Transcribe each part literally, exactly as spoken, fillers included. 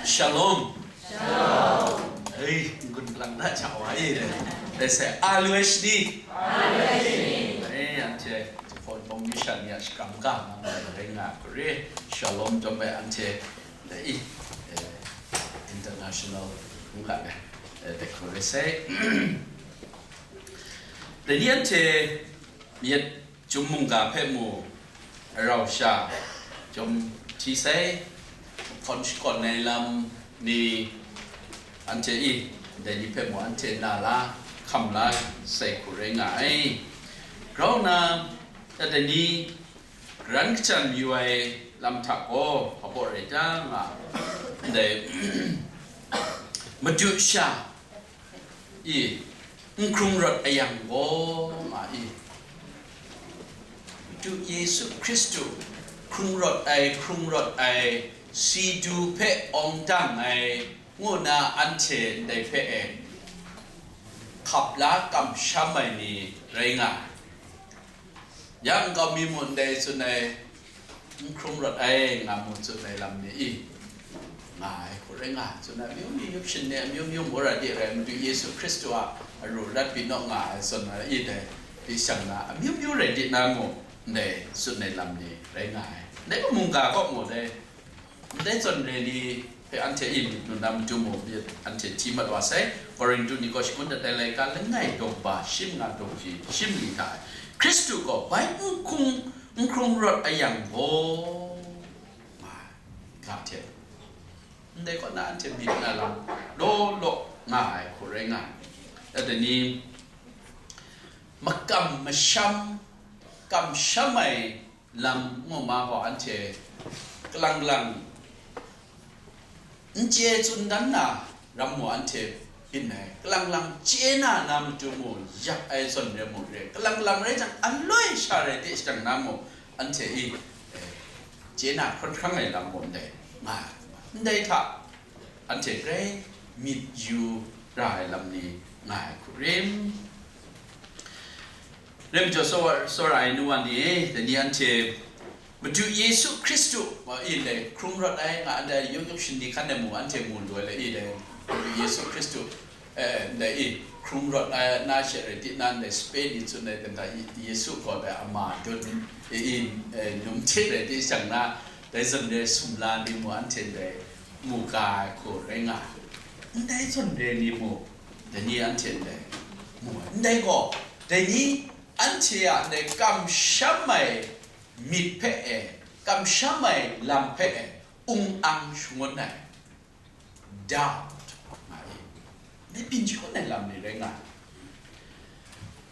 Shalom. Shalom. Hei, n-gun galang na cha wa e. Let's say, Alwe Shni. Alwe Shni. Hei, anhte, Japan bawng mishan ya shakram ga, mang rai nga kuri. Shalom jong bai anhte, dai, eh, international, nungga, eh, dai kuri sai. Dai ni anhte, yet, Chyum mungga hpe mu, rau sha, chyum hti sai, hkawn shakawn ai lam ni, anhte i, dai ni hpe mu, anhte na la, hkam la sai hku rai nga ai. Grau na, dai ni, garan kachyan mayu ai lam hta gaw, hpa baw rai ta nga, dai, Madu sha, i, n hkrung rawt a yang gaw, nga i, Madu Yesu Hkristu hkrung rawt ai, hkrung rawt ai, si du hpe awng dang ai, ngu na anhte ndai hpe e hkap la kamsham ai ni rai nga ai. Ya nkau mi mung ndai tsun ai, n hkrung rawt ai nga mu tsun ai lam ni i, nga ai hku rai nga ai. Tsun ai amyu myu yup shin ni, amyu myu mura de rai, Madu Yesu Hkristu a aru rat pyi naw nga ai tsun ai i dai, di shang na amyu myu rai di na mu, ndai tsun ai lam ni rai nga ai. Ndai mungga kaw mu dai, Ndai zawn re ni hpe anhte i myit nun na matu mu myit anhte hti mat wa sai. Korintu ni kaw shangun dat ai laika langai daw ba shi manga daw shi shi mali hta e, Hkristu gaw bai n hkung, n hkrung rawt a yang gaw, nga ai, ga hte, ndai kaw na anhte myit na lam law law nga ai hku rai nga ai. Dai ni, makam masham, kamsham ai lam ngu ma gaw anhte kalang kalang n chye tsun dan na ram mung anhte byin ai, kalang kalang chye na na matu mung yak ai zawn re mung re, kalang kalang rai jang, aloi sha rai de shang na mung anhte i, eh, chye na hkawt hkrang ai lam mung ndai nga ai. Ndai hta anhte grai myit yu ra ai lam ni nga ai hku rim. Rim jaw tsawra, tsawra ai nu wa ni e, dai ni anhte Madu Yesu Hkristu, wa, i ndai hkrung rawt ai nga ndai yawng yawng shin ni hkan e mu, anhte mu lu ai le, i ndai Madu Yesu Hkristu, eh, ndai i hkrung rawt ai na she rai ti nan, ndai sape ni tsun ai dan hta, i, Yesu gaw dai ama dun, i, i, eh, num hte rai ti shang na, dai zawn re sumla ni mu anhte ndai mu ga ai hku rai nga ai. Ndai zawn re ni mu, dai ni anhte ndai mu ai. Ndai gaw, dai ni anhte a ndai kamsham ai myit hpe e, kamsham ai lam hpe e, ung ang shangun ai, doubt nga ai. Ndai byin shangun ai lam ni rai nga ai.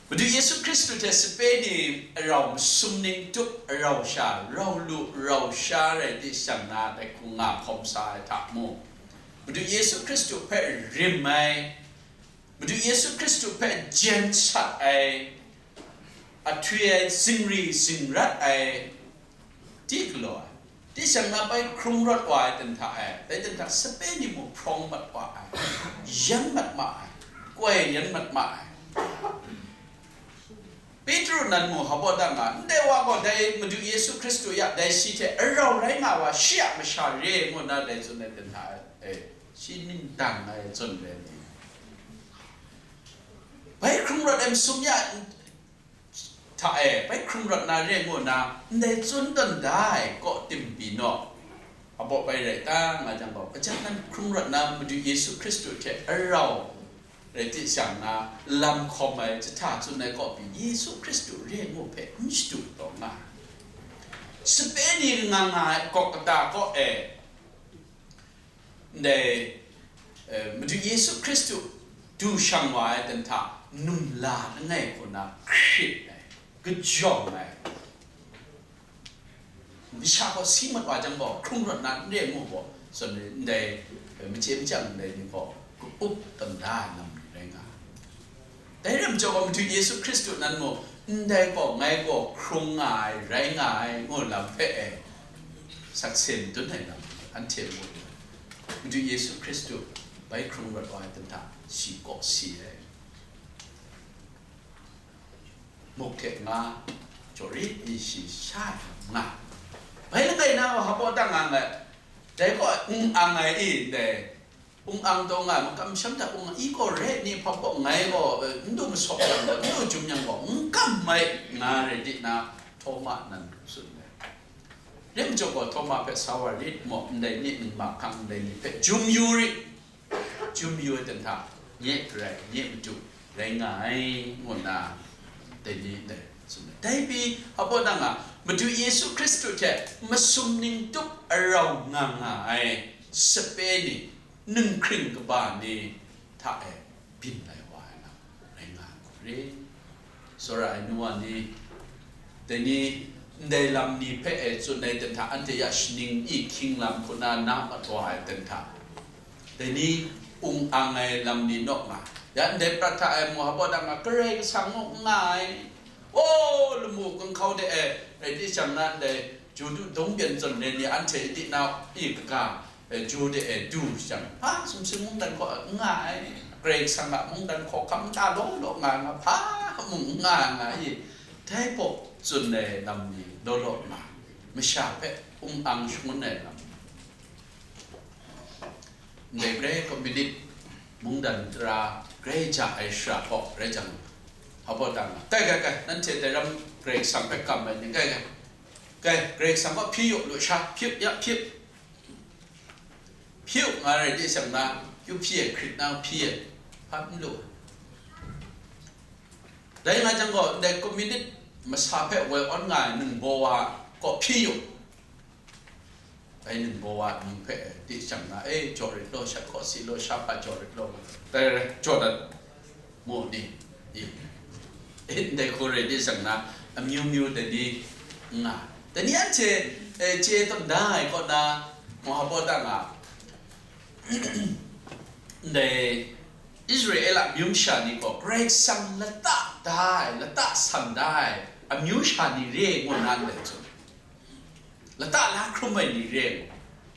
Madu Yesu Hkristu hte sape ni arau masum ning tup, arau sha, rau lu, rau sha rai di shang na, dai hku nga hkawm sa ai hta mung, Madu Yesu Hkristu hpe rim ai, Madu Yesu Hkristu hpe jen sat ai, ahtwi ai, zingri zingrat ai, di galaw ai, di shang na bai hkrung rawt wa ai dan hta e, dai dan hta sape ni mung hprawng mat wa ai, yan mat ma ai, koi yan mat ma ai. Petru nan mung hpa baw dang nga, ndai wa gaw dai Madu Yesu Hkristu ya, dai shi hte arau rai nga wa, shi a masha re ngu na dai tsun ai dan hta e, shi ning dang ai zawn rai ni, bai hkrung rawt ai masum ya hta e, bai hkrung rawt na re ngu na, ndai tsun tawn da ai kaw tim pyi naw, a baw bai rai ta nga jang gaw, kajan nan hkrung rawt na Madu Yesu Hkristu hte arau rai ti shang na, lam hkawm ai jahta tsun ai kaw pyi Yesu Hkristu re ngu hpe n shadu taw nga ai. Sape ni nga nga ai kaw kata kaw e, ndai, eh, Madu Yesu Hkristu du shang wa ai dan hta num la langai kaw na hkrit ai, kajawng ai, masha gaw si mat wa jang gaw, hkrung rawt na n re ngu gaw, zawn re ndai, eh, machye machyang ndai ni gaw, ka-up tawn da ai lam ni rai nga ai. Dai ram jaw gaw, Madu Yesu Hkristu nan mung, ndai gaw, ngai gaw hkrung nga ai, rai nga ai, ngu lam hpe e, sakse madun ai lam, anhte mu ai. Madu Yesu Hkristu bai hkrung rawt wa ai dan hta, shi kaw si ai. Muk hte nga, jaw rit ni shi sha ai lam nga. Bai langai na wa hpa baw dang nga ai. Dai gaw n ang ai i, ndai, n ang taw nga ai, makam sham hta n ang, i gaw re ni hpa gaw ngai gaw, eh, n du masawk yang gaw, n du jum yang gaw, n kam mai nga rai di na, Htawma nan tsun ai. Rim jaw gaw Htawma hpe sa wa rit maw, ndai ni n mahkang ndai ni hpe jum yu rit, jum yu ai ten hta, nye Karai, nye Madu rai nga ai, ngu nna dai ni ndai tsun ai. Dai pyi, hpa baw na nga, Madu Yesu Hkristu hte masum ning tup arau nga nga ai sape ni, ninghkring kaba ni hta e byin lai wa ai lam rai nga ai hku re. Tsawra ai nu wa ni, dai ni ndai lam ni hpe e tsun ai ten hta, anhte ya shaning i hkying lam hku na na mat wa ai ten hta, dai ni ung ang ai lam ni nawk nga, ya ndai prat hta e mu hpa baw na nga, Karai Kasang mung n nga ai. O, lamu gunhkau de e, rai di jang na ndai Ju du dum byen zawn re ni anhte di na i kaga, eh, Ju de e du jang, hpa sumsing mungdan hkaw n nga ai, Karai Kasang a mungdan hkaw hkam nta law law nga nga, hpa mung n nga nga i, dai baw tsun ai lam ni law law nga, masha hpe ung ang shangun ai lam ni. Ndai grai communist mungdan tara grai ja ai shara gaw rai jang, hpa baw dang, kai, kai, kai, nanhte dai ram Karai Kasang hpe kam ai ni, kai, kai, kai, Karai Kasang gaw hpyi yu, lusha, hpyi, ya, hpyi, hpyi u nga rai di shang na, yu hpyi ai, hkrit na hpyi ai, hpa n lu. Dai nga jang gaw, ndai communist masa hpe woi awn nga ai ningbaw wa gaw hpyi yu. Dai ningbaw wa mying hpe di shang na, e, jaw rit law, shat hkaw si law, sha hpa jaw rit law, dai rai, jaw dat mu ni, i, ndai hku rai di shang na, amyu myu dai ni nga, dai ni anhte, e, chye tawn da ai kaw na, mung hpa baw dang a, ndai Israela amyu masha ni gaw Karai Kasang lata da ai, lata san da ai amyu masha ni re ngu na ndai tsun. Lata la hkrum ai ni re ngu.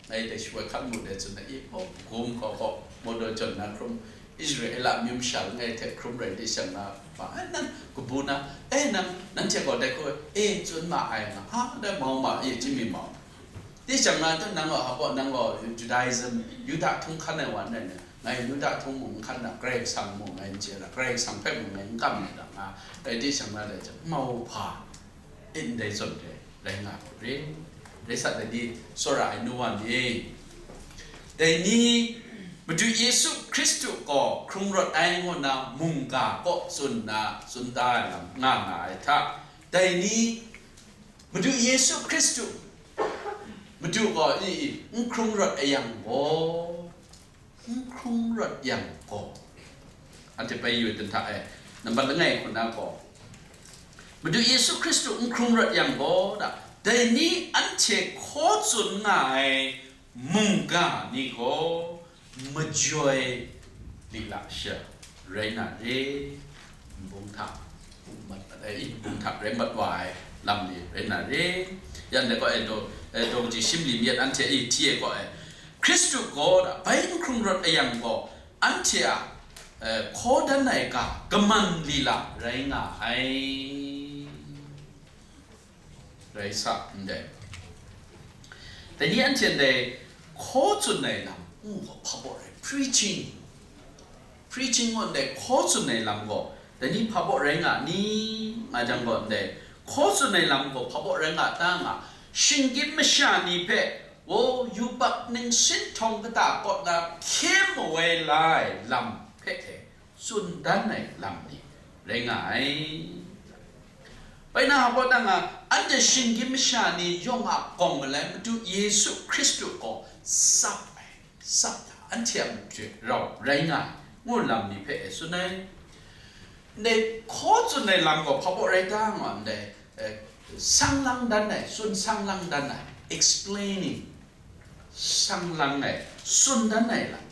Ngai dai shawoi hkan mu dai tsun ai, i, hpaw, gum hkaw hkaw, mawdaw jawn na hkrum, Israela amyu masha langai hte hkrum rai di shang na, ma, e, nang kabu na, e, nang, nanhte gaw dai hku, e, tsun ma ai nga, a, dai mau ma, e, chimyi mau. Di shang na, nang gaw, hpa baw, nang gaw Judaism, Yuda htung hkan ai wa nai na, ngai Yuda htung mung n hkan na, Karai Kasang mung ngai n chye na, Karai Kasang hpe mung ngai n kam na, nga, rai di shang na, dai jang, mau hpa, e, ndai zawn re, rai nga hku re. Rai sa, dai ni, tsawra ai nu wa ni, dai ni, Madu Yesu Hkristu gaw hkrung rawt ai ngu na mungga kaw tsun na, tsun da ai lam nga nga ai hta, dai ni, Madu Yesu Hkristu, Madu gaw i, i, n hkrung rawt a yang gaw, n hkrung rawt yang gaw, anhte bai yu ai ten hta e, nambat langai hku na gaw, Madu Yesu Hkristu n hkrung rawt yang gaw, da, dai ni anhte hkaw tsun nga ai mungga ni gaw majoi lila sha rai na re, nbung hta mat, ai, nbung hta rai mat wa ai lam ni rai na re. Yan dai gaw, e, daw, e, daw kaji shim li myit anhte, e, hti ai gaw, e, Hkristu gaw da bai n hkrung rawt a yang gaw, anhte a, e, hkaw dan ai ga kaman lila rai nga ai. Rai sa ndai. Dai ni anhte ndai hkaw tsun ai lam, mm, hpa baw rai, preaching. Preaching gaw ndai hkaw tsun ai lam gaw, dai ni hpa baw rai nga ni, nga jang gaw ndai hkaw tsun ai lam gaw hpa baw rai nga ta nga, shinggyim masha ni hpe, o, yubak ningsin htawng kata kaw na hkye mawai la ai lam hpe e, tsun dan ai lam ni rai nga ai. Bai na hpa baw dang a, anhte shinggyim masha ni yawng a gawng malai Madu Yesu Hkristu gaw tsap ai, tsap ai, anhte a matu rau rai nga ai, ngu lam ni hpe e tsun ai. Ndai hkaw tsun ai lam gaw hpa baw rai ta nga ndai, eh, sang lang dan ai, tsun sang lang dan ai, explaining, sang lang ai, tsun dan ai lam.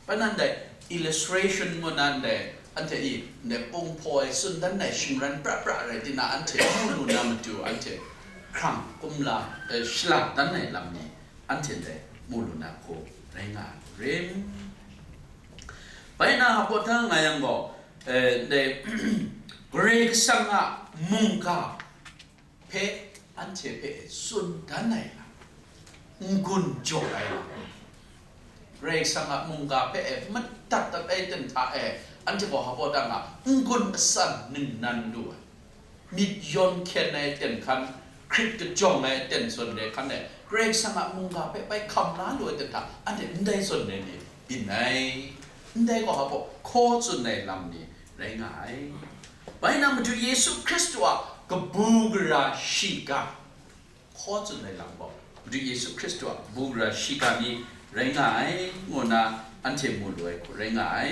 Bai na ndai illustration ngu na ndai, anhte i ndai pung hpaw ai tsun dan ai shingran pra pra rai di na, anhte mu lu na matu, anhte hkrang kumla, eh, shala dan ai lam ni, anhte ndai mu lu na hku rai nga ai rim. Bai na hpa ta nga yang gaw, eh, ndai Karai Kasang a mungga hpe anhte hpe tsun dan ai lam. n-gun jaw ai lam, Karai Kasang a mungga hpe e madat dat ai ten hta e, anhte gaw hpa baw dang a n-gun asan ningnan lu ai, myit yawn hkyen ai ten hkan, hkrit kajawng ai ten zawn re hkan e, Karai Kasang a mungga hpe bai hkam la lu ai ten hta, anhte ndai zawn re ni byin ai. Ndai gaw hpa baw hkaw tsun ai lam ni rai nga ai. Bai nang Madu Yesu Hkristu a kabu gara shiga hkaw tsun ai lam gaw, Madu Yesu Hkristu a kabu gara shiga ni rai nga ai, ngu nna anhte mu lu ai hku rai nga ai.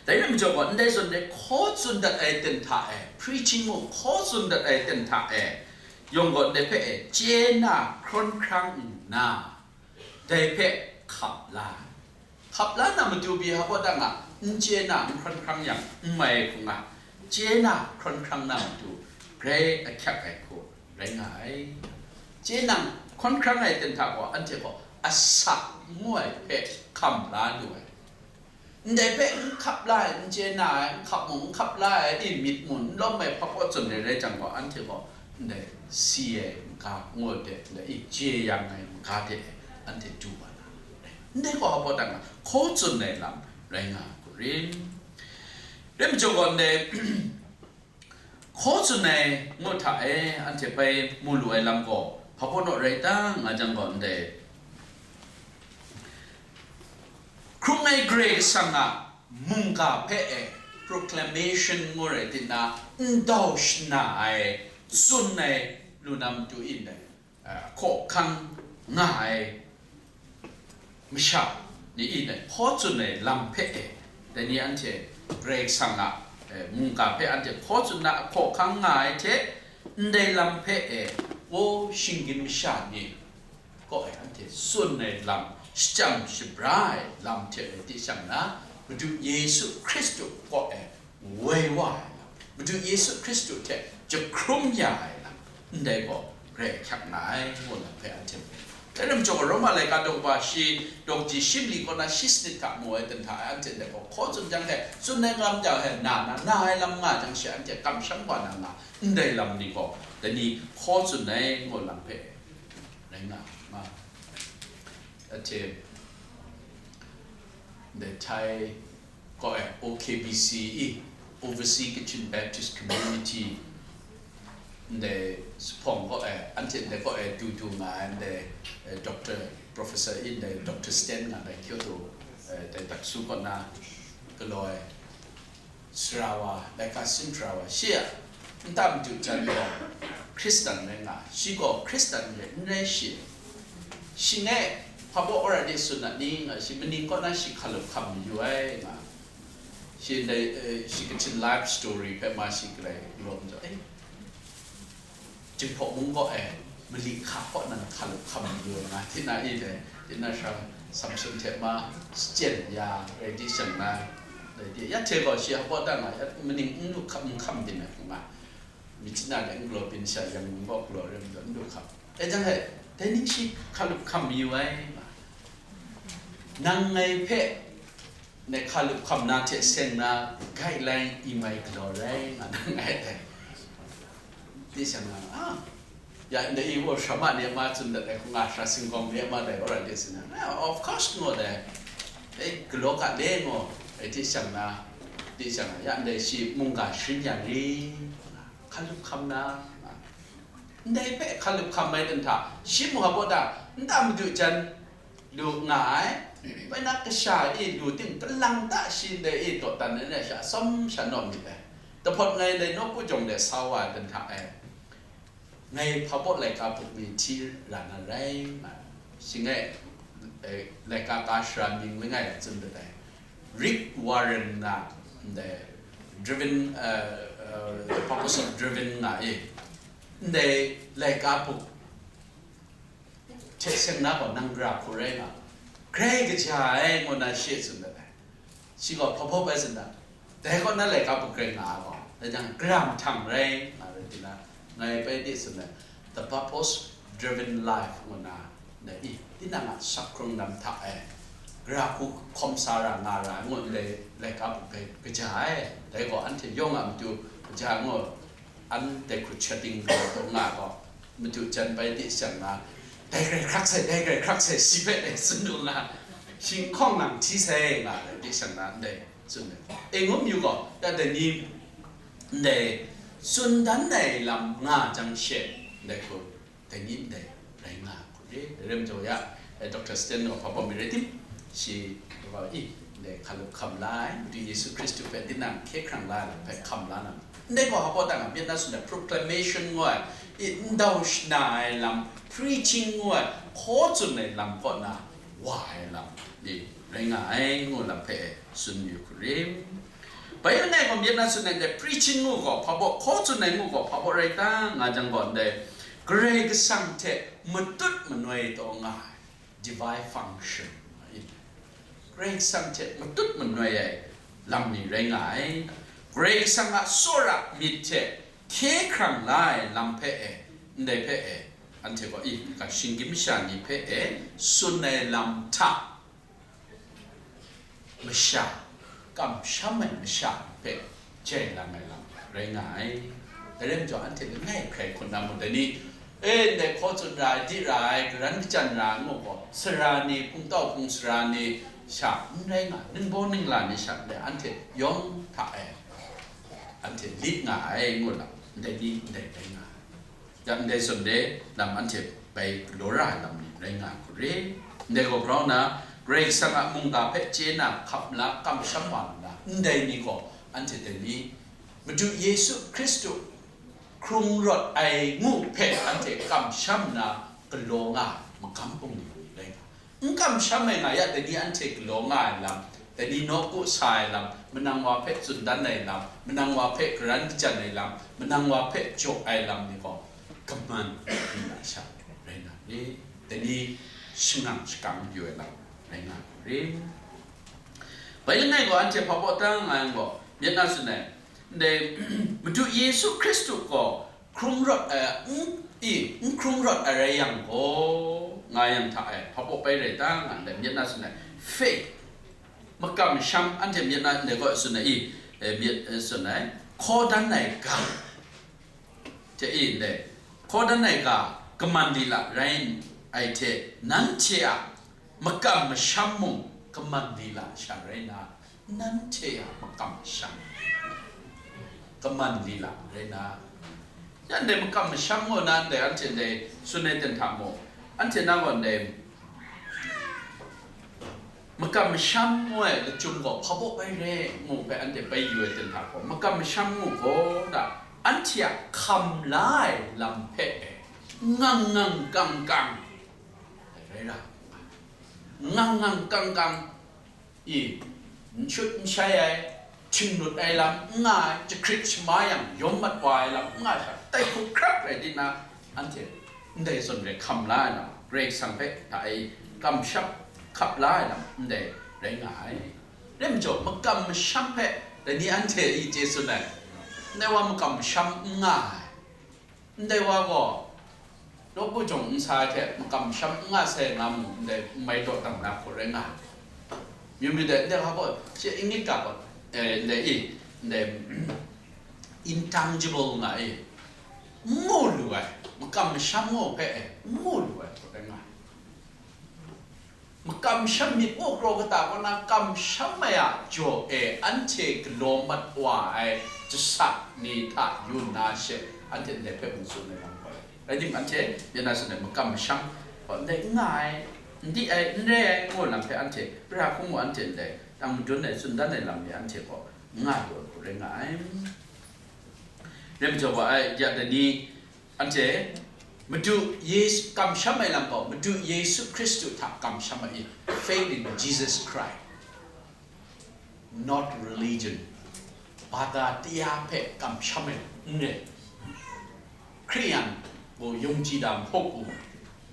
Dai rai majaw gaw, ndai zawn re hkaw tsun dat ai ten hta e, preaching mung hkaw tsun dat ai ten hta e, yawng gaw ndai hpe e chye na hkrawn hkrang nna, dai hpe hkap la ai. Hkap la na matu pyi hpa baw dang a, n chye na n hkrawn hkrang yang n mai ai hku nga, chye na hkrawn hkrang na matu grai ahkyak ai hku rai nga ai. Chye na n hkrawn hkrang ai ten hta gaw, anhte gaw asak ngu ai hpe hkam la lu ai. Ndai hpe n hkap la ai, n chye na ai, n hkap mung n hkap la ai, i myit mung n lawm ai hpa baw tsun ai rai jang gaw, anhte gaw ndai si ai n ga ngu ai hte, ndai i chye yang ai n ga hte anhte du wa na. Ndai gaw hpa baw dang a, hkaw tsun ai lam rai nga ai hku rin. Rai majaw gaw ndai hkaw tsun ai ngu hta e, anhte bai mu lu ai lam gaw, hpa baw naw rai ta nga jang gaw ndai, hkrung ai Karai Kasang a mungga hpe e proclamation ngu rai tina, n dau shana ai, tsun ai lu na matu in dai, a, hkaw hkang nga ai masha ni in dai hkaw tsun ai lam hpe e, dai ni anhte Karai Kasang a, e, mungga hpe anhte hkaw tsun na hkaw hkang nga ai hte, ndai lam hpe e, o, shinggyim masha ni kaw e anhte tsun ai lam, shachyang shabra ai lam hte rai di shang na, Madu Yesu Hkristu kaw e woi wa ai lam, Madu Yesu Hkristu hte jahkrum ya ai lam, ndai gaw grai ahkyak nga ai, ngu lam hpe anhte mu. Dai lam chyawm, Roma laika daw kaba shi, daw kaji shi mali kaw na shi sanit hta mu ai ten hta e, anhte ndai gaw hkaw tsun jang hte, tsun ai lam jang hte, na na, na ai lam nga jang she, anhte kamsham wa na nga, ndai lam ni gaw, dai ni hkaw tsun ai, ngu lam hpe rai nga ma. Anhte ndai Thai kaw e O K B C E, Overseas Kachin Baptist Community, ndai zuphpawng kaw e, anhte ndai kaw e du du nga ai, ndai, eh, Doctor, Professor i, ndai Doctor Sten nga, ndai Kyoto, eh, ndai Daksu kaw na galaw ai sara wa, laika sin sara wa, shi a nta madu jan gaw Hkristan rai nga, shi gaw Hkristan re n rai shi. Shi ngai hpa baw wora de tsun a ni nga, shi maning kaw na shi hkalup hkam mayu ai nga. Shi ndai, eh, shi Kachin life story hpe ma shi galai galaw majaw, eh, Jinghpaw mung kaw e, mali hka kaw nan hkalup hkam mayu nga, tina i dai, tina sha Samson hte ma, shachyen ya, rai di shang na, rai di, ya hte gaw shi a baw da nga, ya maning n lu hkam, n hkam byin ai hku nga, myit chyeju de n galaw byin sha, Yangon kaw galaw rai majaw n lu hkam. Dai jang e, dai ning shi hkalup hkam mayu ai nga. Nang ngai hpe, ngai hkalup hkam na hte seng na, guideline i mai galaw rai nga na ngai dai. Di shang na, ah, ya, ndai i gaw sara ma ni a ma tsun dat ai hku nga, sara singgawng ni a ma dai, wora de sin na. Ah, of course, ngu dai. Eh, galaw ga le, ngu, eh, di shang na, di shang na, ya, ndai shi mungga sharin yang ri, hkalup hkam na, nga. Ndai hpe hkalup hkam ai dan hta, shi mung a baw da, nta madu jan, lu nga ai. Bai na kasha e lu ting, kalang ta shi ndai e dawdan ai sha, atsawm sha naw myit ai. Dahpawt ngai dai nawku jawng de sa wa ai dan hta e, ngai hpa baw laika buk ni hti ra na rai nga ai. Shi ngai, eh, laika ka sara mying langai tsun dat ai. Rick Warren na, ndai, driven, eh, eh, the purpose of driven nga e. Ndai laika buk hte seng na gaw nang gara hku rai nga, grai kaja ai, ngu na shi tsun dat ai. Shi gaw hpa hpa bai tsun dat, dai kaw na laika buk grai nga ai gaw, dai jang, gara mahtang rai nga rai tina, ngai bai de tsun ai, the purpose driven life, ngu na, na i, tinang a sak hkrung lam hta e, gara hku hkawm sa ra nga ra ai, ngu ndai laika buk grai kaja ai, dai gaw anhte yawng a matu kaja ngu, an dai hkrut shating gaw taw nga gaw, madu jan bai di shang na, dai grai hkrak sai, dai grai hkrak sai, shi hpe dai tsun lu nga, shi hkawng lang hti sai nga ai, de shang na ndai tsun ai. E, ngu yu gaw, ya dai ni ndai tsun dan ai lam nga jang she, ndai hku, dai ni ndai rai nga hku re, rai majaw ya, eh, Doctor Sten gaw hpa bawm mi rai tim, shi, wa i, ndai hkalup hkam la ai, Madu Yesu Hkristu hpe tinang hkye hkrang la ai lam hpe hkam la na, ndai gaw hpa baw tang a, myit na tsun ai proclamation ngu ai, i, ndau shana ai lam, preaching ngu ai, hkaw tsun ai lam kaw na wa ai lam, i, rai nga ai ngu lam hpe tsun yu hku re. Bai langai gaw myit na tsun ai ndai preaching ngu gaw hpa baw, hkaw tsun ai ngu gaw hpa baw rai ta nga jang gaw ndai, Karai Kasang hte matut manoi taw nga ai, divine function, Karai Kasang hte matut manoi ai lam ni rai nga ai. Karai Kasang a tsawra myit hte hkye hkrang la ai lam hpe e, ndai hpe e, anhte gaw i, ga shinggyim masha ni hpe e tsun ai lam hta, masha, kamsham ai masha hpe jai lang ai lam rai nga ai. Dai rai majaw, anhte langai hkrai hkun na mu dai ni, e, ndai hkaw tsun ra ai, di ra ai, garan kajan ra ai ngu gaw, sara ni, hpungtau hpung sara ni, sha n rai nga, ningbaw ningla ni sha ndai anhte yawng hta e, anhte lit nga ai ngu lam, ndai ni ndai rai nga ai. Ya ndai zawn de lam anhte bai galaw ra ai lam ni rai nga hku re. Ndai gaw grau na, Karai Kasang a mungga hpe chye na hkap la kamsham wa nna, ndai ni gaw anhte dai ni, Madu Yesu Hkristu hkrung rawt ai ngu hpe anhte kamsham na galaw nga ai magam bungli rai nga. N kamsham ai nga ya, dai ni anhte galaw nga ai lam, dai ni nawku sa ai lam, manang wa hpe tsun dan ai lam, manang wa hpe garan kajan ai lam, manang wa hpe jaw ai lam ni gaw, kaman di na sha rai na ni? Dai ni shangang shakang yu ai lam rai nga hku re. Bai langai gaw anhte hpa baw ta nga yang gaw, myit na tsun ai, ndai, Madu Yesu Hkristu gaw hkrung rawt ai, n, i, n hkrung rawt ai rai yang gaw, nga yang hta e, hpa baw bai rai ta nga ndai, myit na tsun ai, faith, makamsham, anhte myit na ndai gaw tsun ai, i, e, myit, e, tsun ai, hkaw dan ai ga, hte i ndai, hkaw dan ai ga, kaman lila rai ai hte, nanhte a makam masham mung kaman lila sha rai na, nanhte a makam masham kaman lila rai na. Ya ndai makam masham ngu na ndai anhte ndai tsun ai ten hta mu, anhte na gaw ndai makam masham ngu ai lachyum gaw hpa baw bai re ngu hpe anhte bai yu ai ten hta gaw, makam masham ngu gaw da, anhte a hkam la ai lam hpe e, ngang ngang kang kang, rai ra, ngang ngang kang kang, i, n shut n shai ai, htinglut ai lam n nga ai, jahkrit shama yang yawm mat wa ai lam n nga ai sha, tai hkrup hkrap rai di na, anhte ndai zawn rai hkam la ai lam, Karai Kasang hpe hta e kamsham hkap la ai lam ndai rai nga ai. Rai majaw, makam masham hpe dai ni anhte i chye tsun ai, ndai wa makam masham n nga ai. Ndai wa gaw, nawku jawng n sa ai hte makam masham n nga sai nga mu, ndai n mai dawdang na hku rai nga ai. Yu mi dai, ndai wa gaw, shi English ga gaw, eh, ndai i, ndai intangible nga i, n mu lu ai, makam masham ngu hpe e, n mu lu ai hku rai nga ai. Makamsham myit muk raw kata kaw na, kamsham ai a jaw e anhte galaw mat wa ai jasak ni hta yu nna she, anhte ndai hpe mung tsun ai lam gaw, rai timung, anhte myit na tsun ai, makamsham gaw ndai n nga ai, n di ai, n re ai, ngu lam hpe anhte pra hkrum mu, anhte ndai tang madun ai, tsun dan ai lam ni anhte gaw n nga lu ai hku rai nga ai. Rai majaw wa ai, ya dai ni, anhte Madu Yesu, kamsham ai lam gaw, Madu Yesu Hkristu hta kamsham ai, faith in Jesus Christ, not religion. Bada taya hpe kamsham ai n rai. ခရစ်ယာန်ကို ယုံကြည်တာ မဟုတ်ဘူး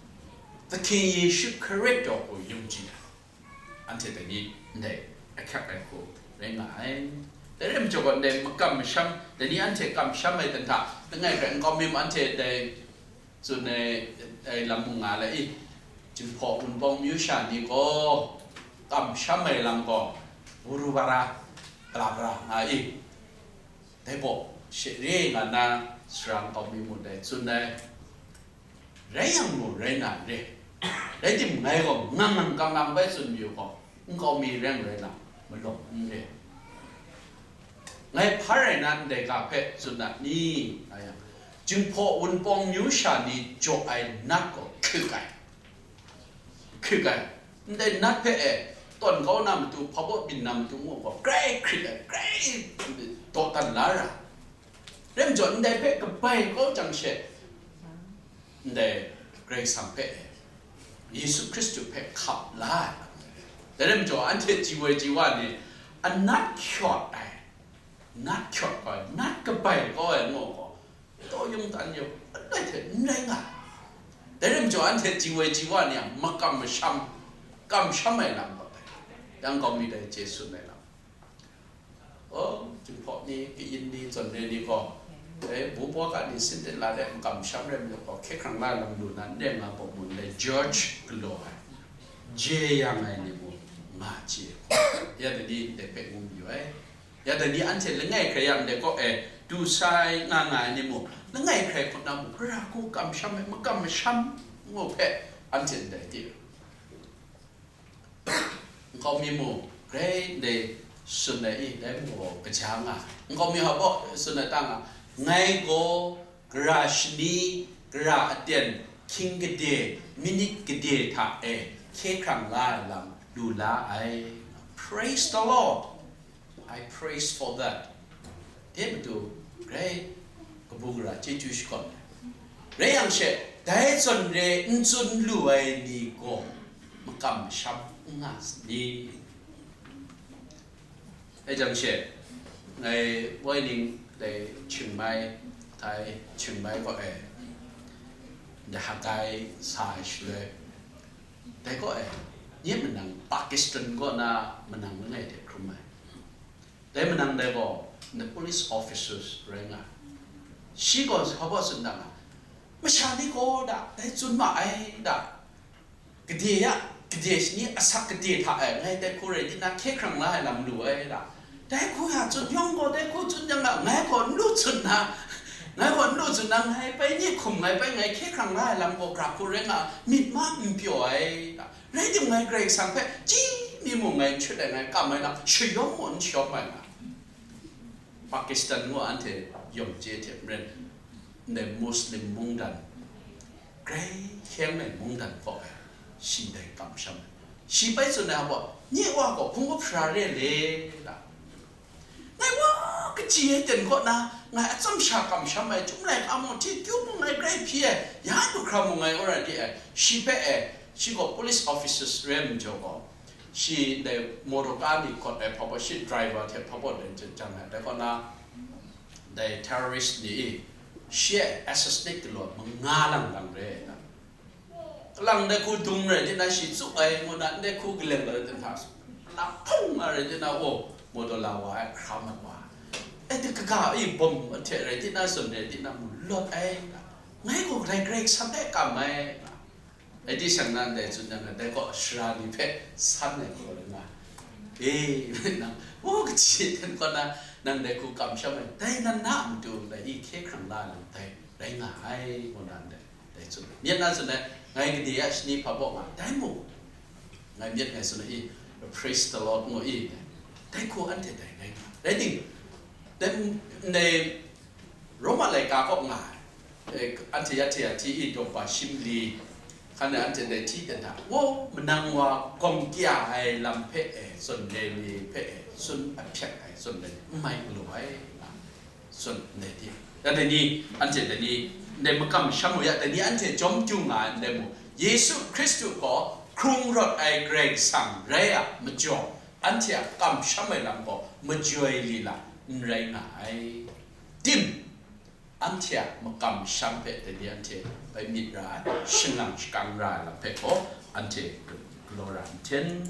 ။ သခင်ယေရှုခရစ်တော်ကို ယုံကြည်တာ။ Anhte dai ni ndai ahkyak ai hku rai nga ai. Dai rai majaw gaw, ndai makam masham, dai ni anhte kamsham ai dan hta, langai hkrai nkau mi mung anhte dai tsun ai, ai lam mung nga le i, Jinghpaw Wunpawng myu sha ni gaw, kamsham ai lam gaw, Guru Vara, Bala Vara nga i, dai baw she re nga nna, sara nkau mi mung dai tsun ai. Rai yang mung rai na n re. Rai timung, ngai gaw ngang ngang kang kang bai tsun mayu gaw, nkau mi rai n rai na, malawng n re. Ngai hpa rai na ndai ga hpe tsun na ni? Nga yang, Jinghpaw Wunpawng myu sha ni jaw ai nat gaw hkrik ai, hkrik ai. Ndai nat hpe e, tawn kau na matu, hpabaw byin na matu ngu gaw, grai hkrik ai, grai dawdan la ra. Rai majaw, ndai hpe kabai kau jang she, ndai Karai Kasang hpe, Yesu Hkristu hpe hkap la ai. Dai rai majaw, anhte ji woi ji wa ni, a nat hkyawt ai, nat hkyawt kau ai, nat kabai kau ai ngu gaw, taw yung tan yung, alai hte n rai nga ai. Dai rai majaw, anhte ji woi ji wa ni a makam masham, kamsham ai lam gaw dai, yang kau mi dai chye tsun ai lam. O, Jinghpaw ni, kayin ni, zawn re ni gaw, e, bu baw ga ni, sinten la de, makam masham rai majaw gaw, hkye hkrang la lam lu na, n rai nga bawk mun dai George galaw ai, je yang ai ni mung nga chye. Ya dai ni ndai hpe ngu mayu ai. Ya dai ni anhte langai hkrai ya ndai kaw e du sai nga nga ai ni mung, langai hkrai hku na mung, gara hku kamsham ai, makam masham ngu hpe anhte ndai di. Nkau mi mung, grai ndai tsun ai i, dai mung gaw kaja nga ai. Nkau mi hpa baw tsun ai ta nga, ngai gaw gara shani, gara aten, hkying gade, minit gade hta e hkye hkrang la ai lam lu la ai. Praise the Lord! I praise for that. Dai matu, grai kabu gara chyeju shakawn ai. Rai yang she, dai zawn re n tsun lu ai ni gaw, makam masham n nga sai ni? Dai jang she, ngai woi ning dai Chiang Mai, Thai Chiang Mai kaw e, dai Hakkai sa ai shaloi, dai kaw e, nye manang Pakistan kaw na manang langai hte hkrum ai. Dai manang dai gaw, the police officers rai nga ai. Shi gaw hpa baw tsun da nga, masha ni gaw da, dai tsun ma ai da, gade ya, gade shani asak gade hta e, ngai dai hku rai di na, hkye hkrang la ai lam lu ai da. Dai hku ya tsun yawng gaw, dai hku tsun yang a, ngai gaw n lu tsun na, ngai gaw n lu tsun na, ngai bai ni hkum ngai bai ngai hkye hkrang la ai lam gaw, gara hku rai nga, myit ma n pyaw ai da. Rai timung, ngai Karai Kasang hpe chyi mi mung ngai n shut ai, ngai kam ai lam, shayawm mung n shayawm ai nga. Pakistan ngu anhte yawng chye hte maren, ndai Muslim mungdan, grai hkyeng ai mungdan kaw e, shi dai kamsham ai. Shi bai tsun ai hpa baw, nye wa gaw hpung up sara re le la. Ngai wa kaji ai ten kaw na, ngai atsam sha kamsham ai, chyum laika mung, hte kyu mung ngai grai hpyi ai, ya du hkra mung ngai wora di ai, shi hpe e, shi gaw police officers rai majaw gaw, shi dai motor ka ni kawt ai hpa baw, shi driver hte hpa baw dai jang ai, dai kaw na, dai terrorist ni, shi e assassinate galaw manga lang lang re ai. Kalang dai hku dung rai di na, shi tsup ai ngu na, ndai hku kaleng rai din hta, na hpung nga rai di na, o, motor la wa ai, hkra mat wa ai. E, di kaga e bom ahte rai di na, zawn rai di na, mu lawt ai. Ngai gaw kadai Karai Kasang e kam ai. Ai di shang na ndai tsun yang, dai gaw sara ni hpe san ai gaw rai nga. E, nang, o, kaji ten kaw na, nang dai hku kamsham ai, dai nan na a matu, dai i hkye hkrang la ai lam dai rai nga ai, ngu na ndai. Dai tsun ai. Myit na tsun ai, ngai gade a shani hpa baw nga, dai mung, ngai myit ngai tsun ai, praise the Lord ngu i, dai hku anhte dai ngai nga. Rai ting, dai, dai Roma laika kaw nga ai, eh, anhte ya hte ya hti i, daw ba shim li, hkan e anhte dai hti dan hta, wo, manang wa gawm kya ai lam hpe e, zawn re ni hpe e, tsun ahpyak ai, zawn re ni, n mai galaw ai, nga. Tsun ndai hte, ya dai ni, anhte dai ni, ndai makam masham u ya, dai ni anhte jawm kyu nga ai ndai mung, Yesu Hkristu gaw hkrung rawt ai Karai Kasang rai a majaw, anhte a kamsham ai lam gaw majoi li la n rai nga ai. Tim, anhte a makam masham hpe dai ni anhte bai myit ra ai, shanglang shakang ra ai lam hpe gaw anhte galaw ra nten.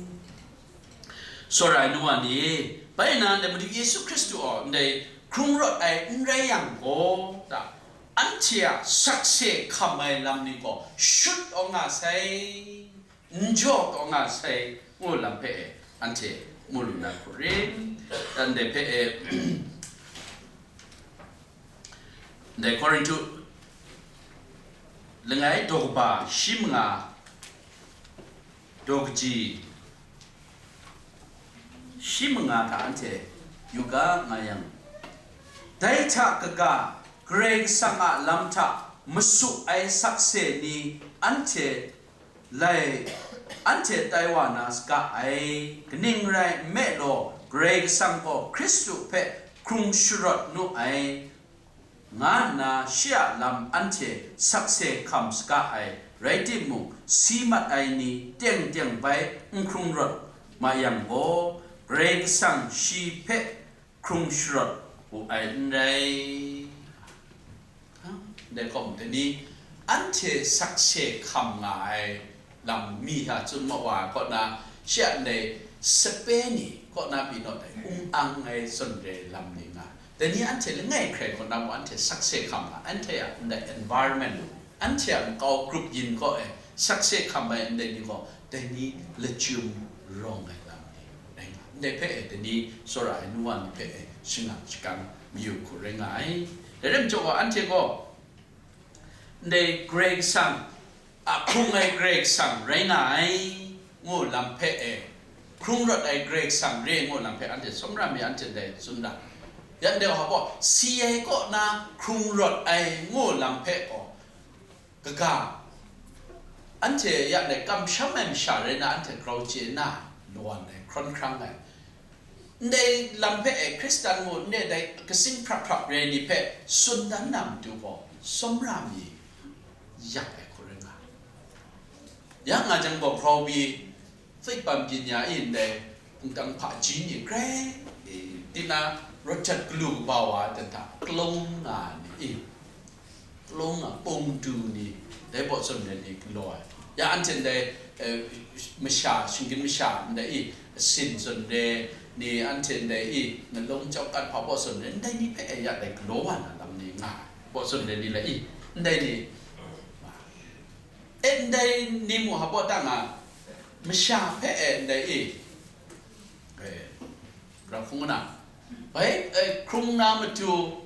Tsawra ai nu wa ni, bai na ndai Madu Yesu Hkristu gaw ndai hkrung rawt ai n rai yang gaw, ta, anhte a sakse hkam ai lam ni gaw shut taw nga sai, n jaw taw nga sai, ngu lam hpe e, anhte mu lu na hku rin, dan dai hpe e, Ndai Korinhtu Langai daw kaba shi manga, daw kaji shi manga hta anhte yu ga nga yang, dai hta kaga Karai Kasang a lam hta masu ai sakse ni anhte lai, anhte tai wa na saga ai, kaning rai nme law, Karai Kasang gaw Hkristu hpe hkrung sharawt nu ai, nga nna shi a lam anhte sakse hkam saga ai, rai timung, si mat ai ni teng teng bai n hkrung rawt ma yang gaw, Karai Kasang shi hpe hkrung sharawt wu ai n rai. Dai hkum, dai ni anhte sakse hkam nga ai lam mi hta tsun ma wa ai kaw na, shi a ndai sape ni kaw na pyi naw dai, ung ang ai zawn re lam ni nga. Dai ni anhte langai hkrai kaw na mung anhte sakse hkam nga, anhte a ndai environment, anhte a makau grup yin kaw e sakse hkam ai ndai ni gaw, dai ni lachyum rawng ai lam ni rai nga. Ndai hpe e, dai ni tsawra ai nu wa ni hpe e, shingkang shakang mayu hku rai nga ai. Dai rai majaw gaw, anhte gaw, ndai Karai Kasang a hkrung ai Karai Kasang rai nga ai, ngu lam hpe e, hkrung rawt ai Karai Kasang re ngu lam hpe anhte sumra mi anhte ndai tsun da. Yan dai wa gaw, si ai kaw na hkrung rawt ai ngu lam hpe gaw, kaga, anhte ya ndai kamsham ai masha rai na, anhte grau chye na, lawan ai, hkrawn hkrang ai, ndai lam hpe e Hkristan ngu, ndai dai katsing hprap hprap re ni hpe tsun dan na matu gaw, sumra mi yak ai hku rai nga. Ya nga jang gaw, grau mi, သိပ္ပံပညာ i ndai, hpungtang hpaji ni grai, e, tina, rawt jat galu kaba wa dan hta, kalung nga ni, e, kalung nga, pung du ni, dai baw zawn re ni galaw ai. Ya anhte ndai, e, masha, shinggyim masha ndai, i, sin zawn re ni, anhte ndai, i, nalung chawk kat hpa baw zawn re, ndai ni hpe e ya dai galaw wa na lam ni nga ai. Baw zawn re ni la, i, ndai ni, e, ndai ni mung hpa baw ta nga, masha hpe e ndai, i, e, ra hkung na, bai, e, hkrung na matu,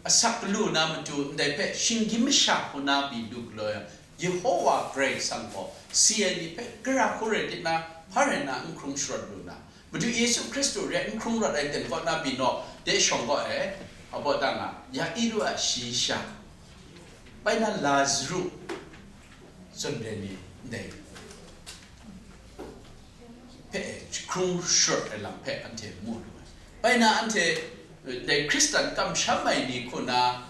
asak galu na matu, ndai hpe shinggyim masha hku na pyi lu galaw yang, Yehowa Karai Kasang gaw si ai ni hpe gara hku rai tit na, hpa rai na n hkrung sharawt lu na, Madu Yesu Hkristu re n hkrung rawt ai ten kaw na pyi naw, dai shawng kaw e, hpa baw ta nga, Yairu a shayi sha, bai na Lazaru zawn re ni ndai hpe hkrung sharawt ai lam hpe anhte mu lu ai. Bai na anhte, eh, dai Hkristan kamsham ai ni hku na,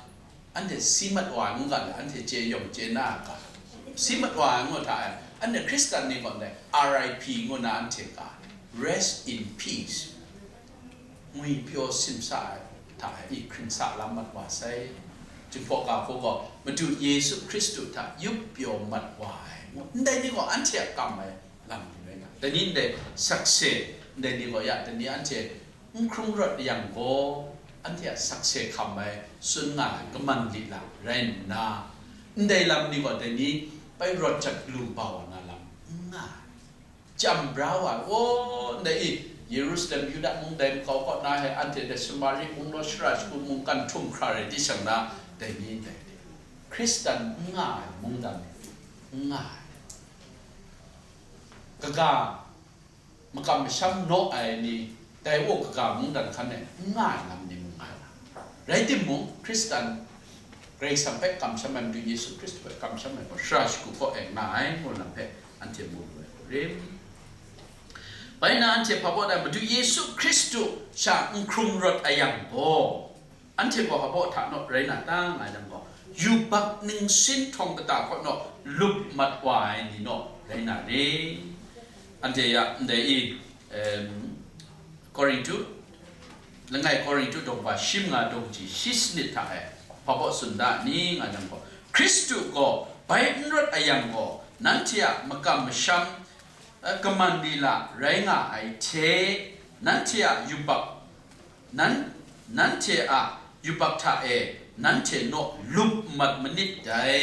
anhte si mat wa ai mungga le, anhte chye yawng chye na a ga, si mat wa ai ngu hta e, anhte Hkristan ni gaw ndai R I P ngu na anhte ga, Rest in Peace, ngwi pyaw simsa ai hta e, i hkring sa lam mat wa sai. Jinghpaw ga hku gaw, Madu Yesu Hkristu hta yup pyaw mat wa ai ngu, ndai ni gaw anhte a kam ai lam ni rai nga. Dai ni ndai sakse, ndai ni gaw ya, dai ni anhte n hkrung rawt yang gaw, anhte a sakse hkam ai tsun nga ai kaman lila rai nna, ndai lam ni gaw dai ni bai rawt jat lu bau ai na lam n nga ai. Chyam bra wa ai, o, ndai i, Yerusalem, Yuda mung dai makau kaw na he, anhte dai Samari mung naw shara shagu mungkan htum hkra rai di shang na, dai ni ndai, Hkristan n nga ai mungdan n nga ai. Kaga, makam masham naw ai ni, dai wa kaga mungdan hkan e n nga ai lam ni mung nga ai. Rai timung, Hkristan, Karai Kasang hpe kamsham ai, Madu Yesu Hkristu hpe kamsham ai gaw, shara shagu kaw e nga ai, ngu lam hpe anhte mu lu ai hku rim. Bai na anhte hpa baw ai, Madu Yesu Hkristu sha n hkrung rawt a yang gaw, anhte gaw hpa baw hta naw rai na ta, nga yang gaw, yubak ningsin htawng kata kaw naw lup mat wa ai ni naw rai na re. Anhte ya ndai i, em, Korintu, langai Korintu daw kaba shi manga daw kaji shi sanit hta e, hpa baw tsun da ni, nga yang gaw, Hkristu gaw bai n rawt a yang gaw, nanhte a makam masham, eh, kaman lila rai nga ai hte, nanhte a yubak, nan, nanhte a yubak hta e nanhte naw lup mat manit dai.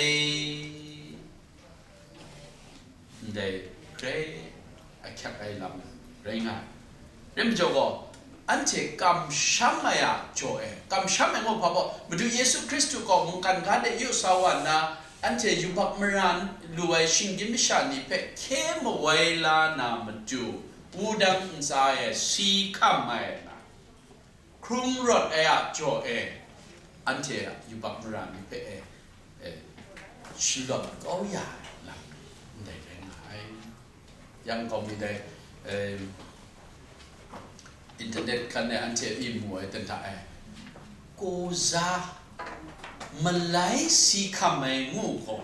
Ndai hkrai ahkyak ai lam rai nga ai. Rai majaw gaw, anhte kamsham ai a jaw e, kamsham ai ngu hpa gaw, Madu Yesu Hkristu gaw mungkan ga de yu sa wa nna, Anhte yubak mara lu ai shinggyim masha ni hpe hkye mawai la na matu, wudang ntsa e si hkam ai nga, hkrung rawt ai a jaw e, anhte a yubak mara ni hpe e, e, shalawm kau ya ai lam ndai rai nga ai. Yang kau mi dai, e, internet hkan e anhte a myi mu ai ten hta e, kaw za malai si hkam ai ngu gaw,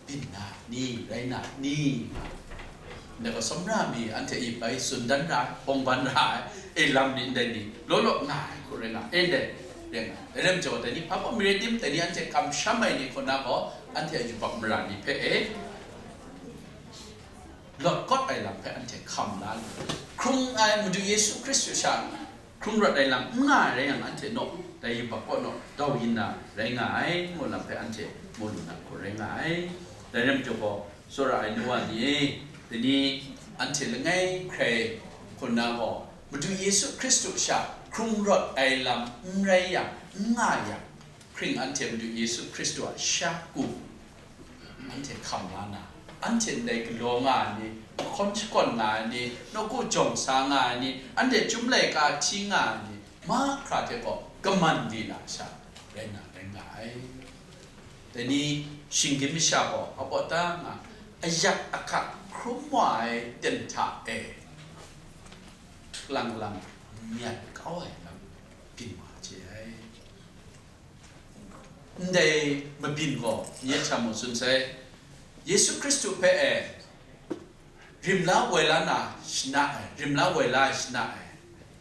byin na ni, rai na ni? Ndai gaw sawmra mi anhte a bai tsun dan ra ai, bawng ban ra ai, e lam ni ndai ni law law nga ai hku rai nga, e ndai rai nga. Dai lam jaw, dai ni hpa gaw mi rai tim, dai ni anhte kamsham ai ni hku na gaw, anhte a yubak mara ni hpe e lawt kawt ai lam hpe anhte hkam la lu. Hkrung ai Madu Yesu Hkristu sha hkrung rawt ai lam n nga ai rai yang, anhte naw, dai yubak kaw naw dau yin na rai nga ai, ngu lam hpe anhte mu lu na hku rai nga ai. Dai rai majaw gaw, tsawra ai nu wa ni e, dai ni anhte langai hkrai hku na gaw, Madu Yesu Hkristu sha hkrung rawt ai lam n rai yang, n nga yang, hkring anhte Madu Yesu Hkristu a sha ku anhte hkam la na, anhte ndai galaw nga ai ni, mahkawn shakawn nga ai ni, nawku jawng sa nga ai ni, anhte chyum laika hti nga ai ni, mahkra hte gaw kaman di na sha rai na rai nga ai. Dai ni shinggyim masha gaw abaw ta nga, ayak ahkak hkrum wa ai ten hta e, lang lang myat kau ai lam byin wa hte ai. Ndai mabyin gaw, nye hta mu tsun sai, Yesu Hkristu hpe e, rim la woi la na shana ai, rim la woi la ai shana ai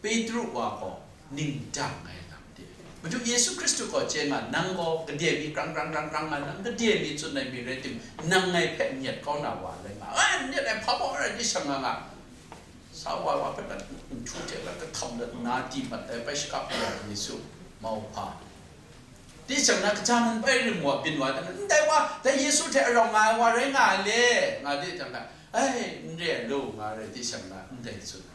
Petru wa gaw ning dang ai lam de. Madu Yesu Hkristu gaw chye nga, nang gaw gade mi krang, krang, krang, krang nga, nang gade mi tsun ai mi rai tim, nang ngai hpe n yet kau na wa rai nga, ai, n yet ai hpa baw rai di shang nga nga, sa wa wa hpe dat nhtu hte lat kahtam dat na di mat ai bai shakap wa Yesu mau hpa. Di shang na, kaja nan bai rim wa byin wa dan, ndai wa, dai Yesu hte arau nga ai wa rai nga ai le, nga di jang ga, ai, n re ai lu nga rai di shang na, ndai tsun,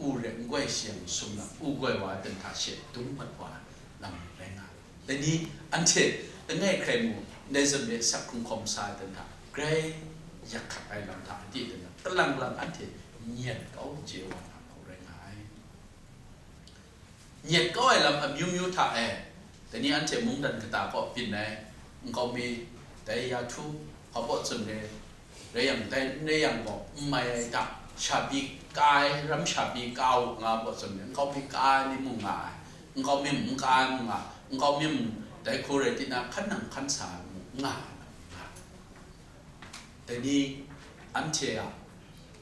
u re n goi shi yang sum na, u goi wa dan hta she dung mat wa lam rai nga. Dai ni anhte langai hkrai mu, ndai zawn e asak hkrung hkawm sa ai dan hta, grai yak hkak ai lam hta di dan hta, kalang lang anhte nyet kau chye wa na hku rai nga ai. Nyet kau ai lam amyu myu hta e, dai ni anhte mungdan kata kaw byin ai, nkau mi, dai ya htu, hpa baw tsun re, rai yang, dai n rai yang gaw, n mai ai hta, shabi ka ai, ram shabi ka u nga baw tsun re, nkau mi ka ai ni mung nga ai, nkau mi n ka ai mung nga, nkau mi mung dai hku rai tina, hkan nang hkan sa ai mung nga ai, nga ai. Dai ni anhte a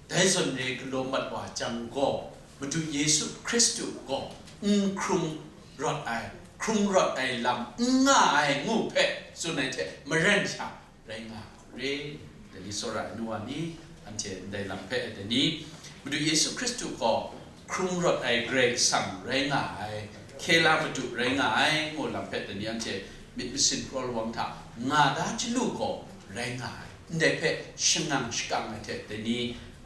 dai zawn re galaw mat wa jang gaw, Madu Yesu Hkristu gaw n hkrung rawt ai, hkrung rawt ai lam n nga ai ngu hpe tsun ai hte maren sha rai nga hku re. Dai ni tsawra ai nu wa ni, anhte ndai lam hpe dai ni, Madu Yesu Hkristu gaw hkrung rawt ai Karai Kasang rai nga ai, hkye la Madu rai nga ai, ngu lam hpe dai ni anhte myit masin kraw lawang hta nga da chyalu gaw rai nga ai. Ndai hpe shangang shakang ai hte dai ni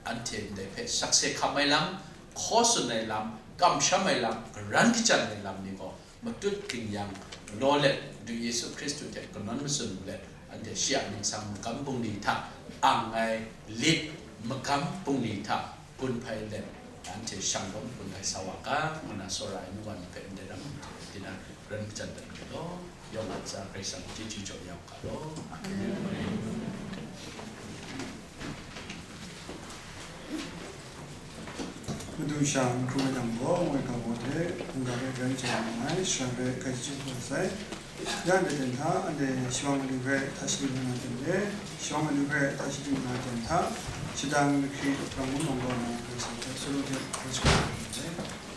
anhte ndai hpe sakse hkam ai lam, hkaw tsun ai lam, kamsham ai lam, karan kachyan ai lam ni gaw matut ging yang, galaw let, Madu Yesu Hkristu hte kanawn matsun let, anhte shi a myit sang magam bungli hta ang ai lit, magam bungli hta gun hpai let, anhte shang lawm gun ai sa wa ga, ngu na tsawra ai nu wa ni hpe ndai ram hte tinang ran majan dat yu law, yawng a ntsa Karai Kasang chyeju jaw ya u ga law. Amen. Madu sha n hkrung ai lam gaw, ngoi ga gaw hte, hkungga hpe rai chye nga ai, shara hpe grai chyeju hkrum ai sai. Ya ndai ten hta, anhte shawang madu hpe hta shading nga na ten re, shawang madu hpe hta shading nga na ten hta, shadang lahkri rang gun lam gaw na, Karai Kasang hpe sulu hte hkrai shagun ai.